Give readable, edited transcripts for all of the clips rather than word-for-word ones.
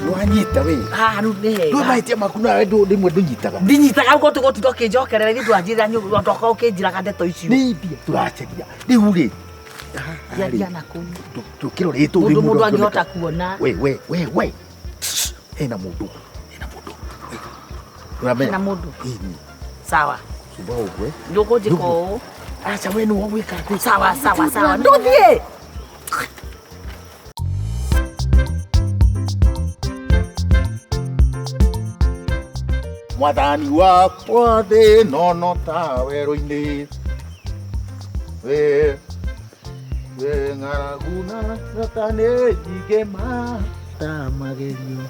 Wanyita we. Haha rĩu nĩ Ndå hega. Mahĩtia maku nawe rĩmwe ndũnyitaga. Ndinyitaga ũguo tũgũtinda ũkĩnjokerera ithuĩ ndwanjĩrĩra ndoka ũkĩnjĩraga ndeto icio. Nĩ mbia tũracaria. Rĩu rĩ. Njaria na kũu. Tũkĩrorĩtwo Mũndũ mũndũ angĩhota kuona. We we we we. Hena mũndũ. Hena mũndũ. Ũramenya? Hena mũndũ. Ĩni. Sawa. Cumba ũguo. Ndũkũnjĩka ũũ. Aca we nĩwe gwĩka atĩ. Sawa sawa sawa. Ndũthiĩ. Mwathani wakwa thĩ ĩno no ta werũ-inĩ we we ng'aragu na nyota nĩ nyingĩ ma ta magerio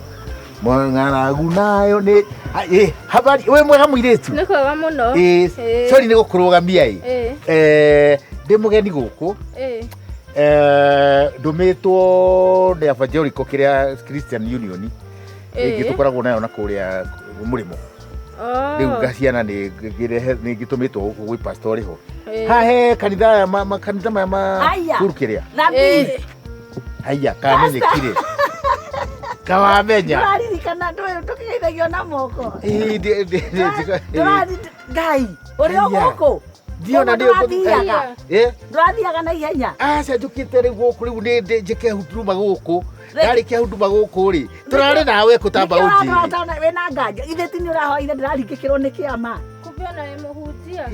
ng'aragu nayo nĩ ĩ habari wĩ mwega mũirĩtu? Nĩ kwega mũno. Ĩ. Ĩ. Sorry nĩ gũkũrũgamia ĩ. Ĩ. Ndĩ mũgeni gũkũ. Ĩ. Ndũmĩtwo nĩ Evangelical kĩrĩa Christian Union ĩngĩ tũkoragwo nayo na kũrĩa mũrĩmo. Oh. Rĩu ngaciana nĩ ngĩrehe nĩ ngĩtũmĩtwo gũkũ gwĩ pastor rĩho. Ĩ. Hahe kanitha aya makanitha maya ma Aya. kuru kĩrĩa. Nabii. Ĩ. Haiya kamenyekire. Kawamenya. Ndũraririkana ndũĩ tũkĩgeithagio na moko. Ĩ, Ndũrari Ngai ũrĩ o Aya. gũkũ. Ndiona nĩ Ndũrathiaga. Eh? Ndũrathiaga na ihenya. Aca njũkĩte rĩu gũkũ rĩu nĩ njĩke huduma gũkũ. Ndarĩkia huduma gũkũ rĩ. Tũrarĩ nawe kũtamba Nĩkĩo ũnjĩre. ũratwara wĩna nganja. Ithe ti nĩ ũrahoire ndĩraringĩkĩrwo nĩ kĩama. Kumbe ona wĩ mũhunjia.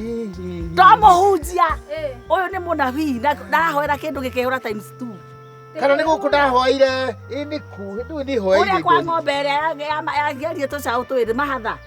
To mũhunjia. Ĩ. Ũyũ nĩ mũnabii na ndarahoera kĩndũ gĩkĩhũra times two. Kana nĩ gũkũ ndahoire. Ĩ nĩ ku ndũĩ nĩ hoeire. Kũrĩa kwa ng'ombe ĩrĩa yagerie tũcaũ twĩrĩ mahatha.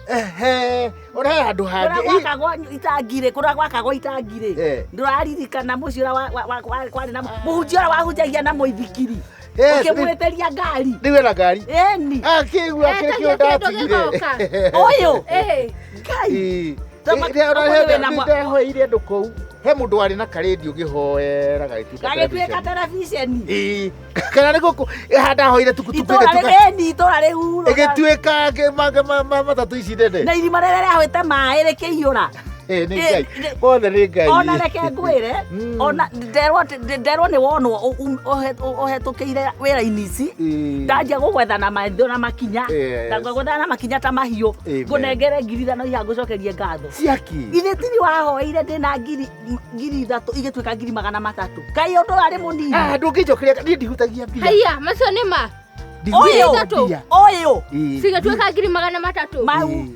Ehe, ona he handũ Kũrĩa hangĩ. gwakagwo itangirĩ, kũrĩa gwakagwo itangirĩ. Eh. Ndũraririkana mũciĩ ũrĩa kwarĩ na mũhunjia ũrĩa wahunjagia na mũithikiri. Yes, Ũkĩmwĩtĩria ngari. Rĩu ena ngari. Ĩni. Akĩigua kĩrĩa Etagia kĩo kĩndũ ndatigire. gĩgoka. Ũyũ. Ĩ. Ngai. Ĩ. Tama- Ĩ, ona ũmũthĩ he- wĩna mwa- nĩndahoeire andũ kũu. He mũndũ warĩ na karendio ngĩhoera gagĩtuĩka Gagĩtuĩka television. terebiceni. Ĩ, kana nĩ gũkũ ĩ, ndahoire tukutuku Itũra ĩgĩtuĩka rĩu ĩni itũra rĩu. ĩgĩtuĩka matatũ ici nene. Na irima rĩrĩa rĩahwĩte maĩ rĩkĩiyũra. Ĩ, nĩ Ĩ, Ngai. Mothe nĩ Ngai. Ona reke ngwĩre, Mm. ona nderwo atĩ- nderwo nĩ wonwo ũhetũkĩire wĩra-inĩ ici. Ĩ. Ndanjia gũgwetha na maitho na makinya. Yes. Ndagwetha na makinya ta mahiũ. Amen. Ngũnengere 5,000 iha ngũcokerie ngatho. Ciaki. Ithe tiri wahoeire ndĩna 3,000 igĩtuĩka 300,000. Ngai ũndũ ũyũ arĩ mũnini. Ah, ndũngĩnjokeria niĩ ndihutagia mbia. Haiya, macio nĩ ma. Ndihutagia Ũyũ. mbia. Ũyũ. Ĩ, Cigĩtuĩka 300,000. Mau. Ĩ,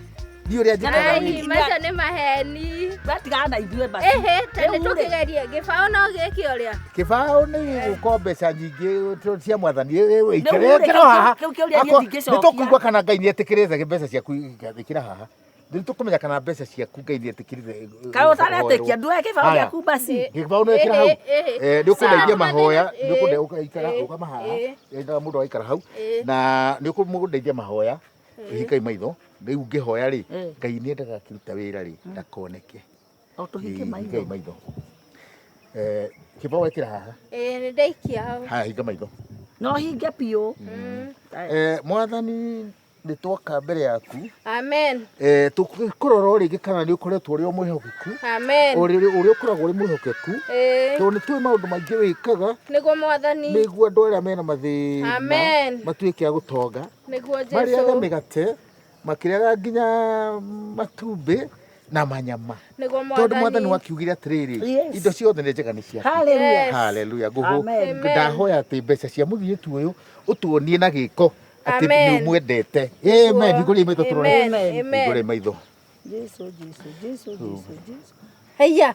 Ndiũ ũrĩa njĩkaga Ai, niĩ. macio nĩ maheni. Watigana na ithuĩ basi. Ĩhĩ, ta nĩ Rĩu rĩ, tũkĩgerie. Gĩbaũ no gĩke ũrĩa. Kĩbaũ nĩ gũko mbeca nyingĩ cia mwathani. Ĩ, ĩ, Rĩu ĩkĩra rĩ, ĩkĩra kĩu- haha. kĩu kĩũria niĩ Akwa- ndingĩcokia. Nĩ tũkũigua kana Ngai nĩ etĩkĩrĩte mbeca ciaku ĩkĩra haha. Nĩ tũkũmenya kana mbeca ciaku Ngai nĩ etĩkĩrĩte. Kaĩ ũtaretĩkia nduoe kĩbaũ Haya. gĩaku basi. Gĩbaũ nĩ wekĩra hau. Ĩhĩ, ĩhĩ. Eh, nĩ ũkũndeithia Sawa. mahoya, nĩ Ĩ, ũkũnde ũgaikara ĩ, rũgama haha. ĩ. Endaga mũndũ agaikara hau. Ĩ. Na nĩ ũkũmũndeithia mahoya. Hingai maitho. Rĩu ngĩhoya rĩ, Ĩ. Ngai nĩ endaga akĩruta wĩra rĩ, ndakoneke. O tũhinge Ĩ, maitho. Hingai maitho. Eh, kĩbaũ wekĩra haha. Ĩ, nĩ ndaikia hau. Haya, hinga maitho. No hinge biũ. Eh, mwathani nĩ twoka mbere yaku. Amen. Eh, tũkũrora o rĩngĩ kana nĩ ũkoretwo ũrĩ o mwĩhokeku. Amen. Ũrĩa ũrĩa ũkoragwo ũrĩ mwĩhokeku. Ĩ, Tondũ nĩ tũĩ maũndũ maingĩ wĩkaga nĩguo mwathani. nĩguo andũ arĩa mena mathĩna Amen. matuĩke a gũtonga. Nĩguo Marĩage Jesũ. mĩgate, makĩrĩaga nginya matumbĩ na manyama. Nĩguo Tondũ mwathani mwathani. wakiugire atĩrĩrĩ, Yes. indo ciothe nĩ njega nĩ ciaku. Hallelujah. Yes. Haleluya. Ngũhũ Amen. Amen. ndahoya atĩ mbeca cia mũthirĩtu ũyũ ũtuonie na gĩko atĩ nĩ Amen. ũmwendete. Amen. Hingũria maitho tũrore. Amen. Hingũria Amen. maitho. Jesu, Jesu, Jesu, Jesu, Jesu. Haiya.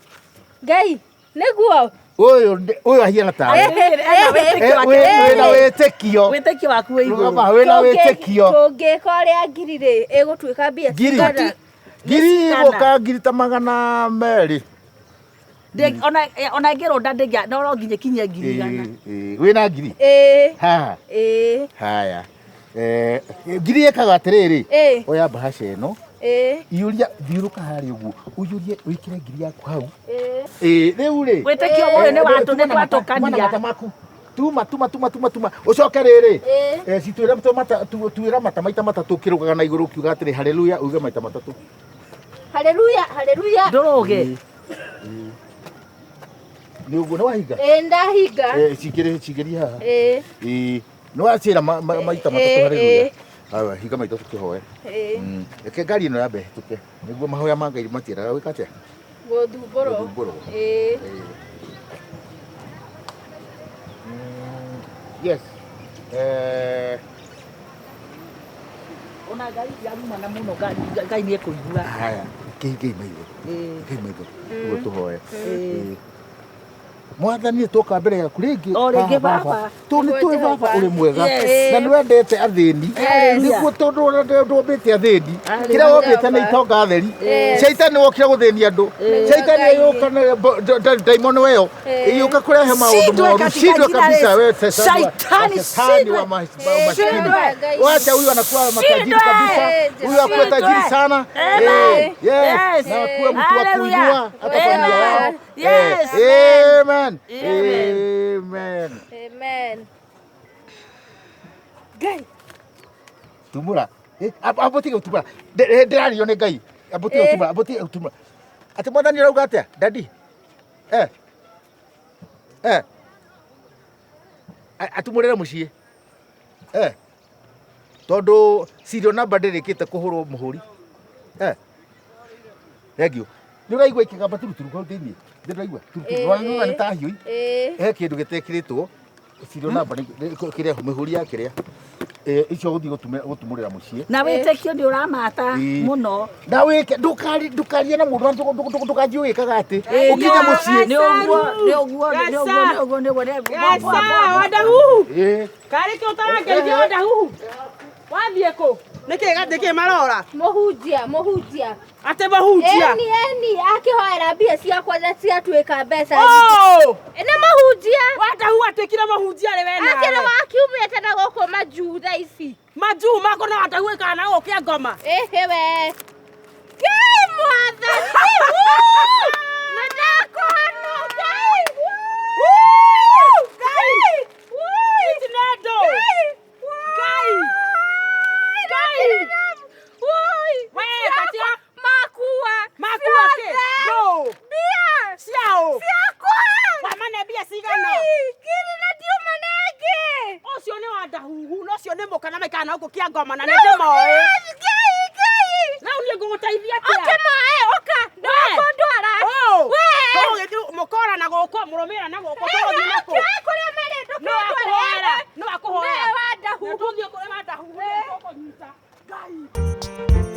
Ngai, nĩguo. Ũyũ ũyũ ahiana tawe. Ena wĩtĩkio Eh, wake wĩna wĩtĩkio. Wĩtĩkio waku wĩ igũrũ. Rũgama wĩna wĩtĩkio. Tũngĩka ũrĩa ngiri rĩ, ĩgũtuĩka mbia Ngiri. cigana? Ngiri Cigana. gũka ngiri ta 200. Ona ĩngĩrũnda ndĩngĩa no no nginya ĩkinye 100,000. Ĩ, ĩ, Wĩna ngiri? Ĩ, Haha. ĩ, Haya. Eh, ngiri ĩkaga atĩrĩrĩ. Ĩ. Oya mbahaca ĩno. ĩ, Iyũria thiũrũka harĩa ũguo. Ũiyũrie wĩkĩre ngiri yaku hau. ĩ. Ĩ, rĩu rĩ. Wĩtĩkio ũyũ nĩ watũ nĩ Tuma na mata twatũkania. maku. Tuma tuma tuma tuma tuma. Ũcoke rĩrĩ. Ĩ. Eh, citwĩra tuĩra mata maita matatũ ũkĩrũgaga na igũrũ ũkiuga atĩrĩ haleluya uge maita matatũ. Haleluya, haleluya. Ndũrũge. Nĩ ũguo nĩ wahinga? Ĩ, ndahinga. Eh, cingĩrie cingĩrie haha. Ĩ, Ĩ, Nĩ wacĩra maita matatũ Ĩĩ, haleluya. ĩĩ. Haya, hinga maitho tũkĩhoe. Ĩĩ. Reke ngari ĩno yambe ĩhĩtũke nĩguo mahoya ma Ngai matiendaga gwĩka atĩa? Gũthumbũrwo. Gũthumbũrwo. Ĩĩ. Ĩĩ. Yes. Ona ngai yarumana mũno Ngai Ngai nĩ ekũigua. Haya, kĩhingei maitho. Ĩĩ. Kĩhingei maitho nĩguo tũhoe. Ĩĩ. Ĩĩ. Mwathani twoka mbere yaku rĩngĩ. O rĩngĩ, haha, Baba. Tũ nĩ tũĩ baba ũrĩ mwega Yes. na nĩ wendete athĩni. Hallelujah. Nĩguo tondũ ũrĩa ndũmbĩte athĩni, Hallelujah. kĩrĩa wombĩte nĩ itonga theri. Yes. Caitani wokire gũthĩnia andũ. Caitani agĩũka na ndaimono ĩyo ĩgĩũka kũrehe maũndũ Shindwe moru. katika Shindwe jina la kabisa Yesu. wewe shetani wa- Shaitani, shetani wa shindwe. maskini. Shindwe. Wacha huyu anakuwa matajiri Shindwe. kabisa. Huyu akuwe Shindwe. tajiri sana. Amen. Yes. Yes. Na akuwe mtu wa Hallelujah. kuinua hata familia yao. Amen. Yes. Amen. Amen. Amen. Amen. Ngai. Tumura. Abo tiga tumura. Ndĩrario nĩ Ngai. Abo tiga tumura, abo tiga tumura. Atĩ mwathani arauga atĩa? Daddy. Eh. Eh. Atumũrĩre mũciĩ. Eh. Tondũ serial number ndĩrĩkĩte kũhũrwo mũhũri. Eh. Thank you. Nĩ ũraigua ikĩgamba turuturu hau thĩiniĩ? Ndĩraigua turuturu. Ĩĩ. Nĩ ta hiũ. Ĩĩ. He kĩndũ gĩtekĩrĩtwo serial number kĩrĩa mĩhũri ya kĩrĩa. Icio gũthiĩ gũtumũrĩra mũciĩ. Na wĩtĩkio nĩ ũramata Ĩĩ. mũno. Na wĩke ndũkarie na mũndũ ndũkanjie ũgĩkaga atĩ Ĩĩ, ũkinye mũciĩ. Nĩ ũguo, nĩ ũguo, nĩ ũguo, nĩ ũguo, nĩ ũguo, nĩ ũguo. Gaca, wadahuhu. Ĩĩ. Karĩ kĩ ũtarangeithia wadahuhu? Wathiĩ kũ? Nĩkĩ nĩkĩ marora? Mũhunjia, mũhunjia. Atĩ mũhunjia. Eni, eni, akĩhoera mbia ciakwa na ciatuĩka mbeca. Oh! Nĩ mũhunjia. Wadahuhu atuĩkire mũhunjia rĩ we Akĩrĩ nawe. wa kiumia tena gũkũ majuu thaa ici. Majuu mako na wadahuhu ĩkaga na gũkũ kĩa ngoma. Ĩhĩ we. Ngai mwathani. Woo! Nĩ ndakũhonwo, Ngai. Woo! Ngai. Woo! Ici nĩ andũ. Ngai. Ngai. Woi. We, katia. Makua. Makua kĩ? Ciothe. Ndũ. Mbia. Ciao. Ciakwa. Wamane mbia cigana? Ngai, ngiri na ndiuma nengĩ. Ũcio nĩ wadahuhu na ũcio nĩ mũka na maikara na gũkũ kĩa ngoma na nĩ ndĩmoĩ. Ngai, Ngai. Rĩu niĩ ngũgũteithia atĩa? Ũkĩ moe, ũka. Ndũgũkũndwara. Oh! We. Tũgũgĩthiĩ mũkora na gũkũ, mũrũmĩra na gũkũ, tũgũthiĩ na kũ? Ũkĩ kũrĩa marĩ, No ndũkũndwara. akũhoera, no akũhoera. Nĩwe wadahuhu. Na tũthiĩ kũrĩa wadahuhu, nĩkũkũnyita. Ngai.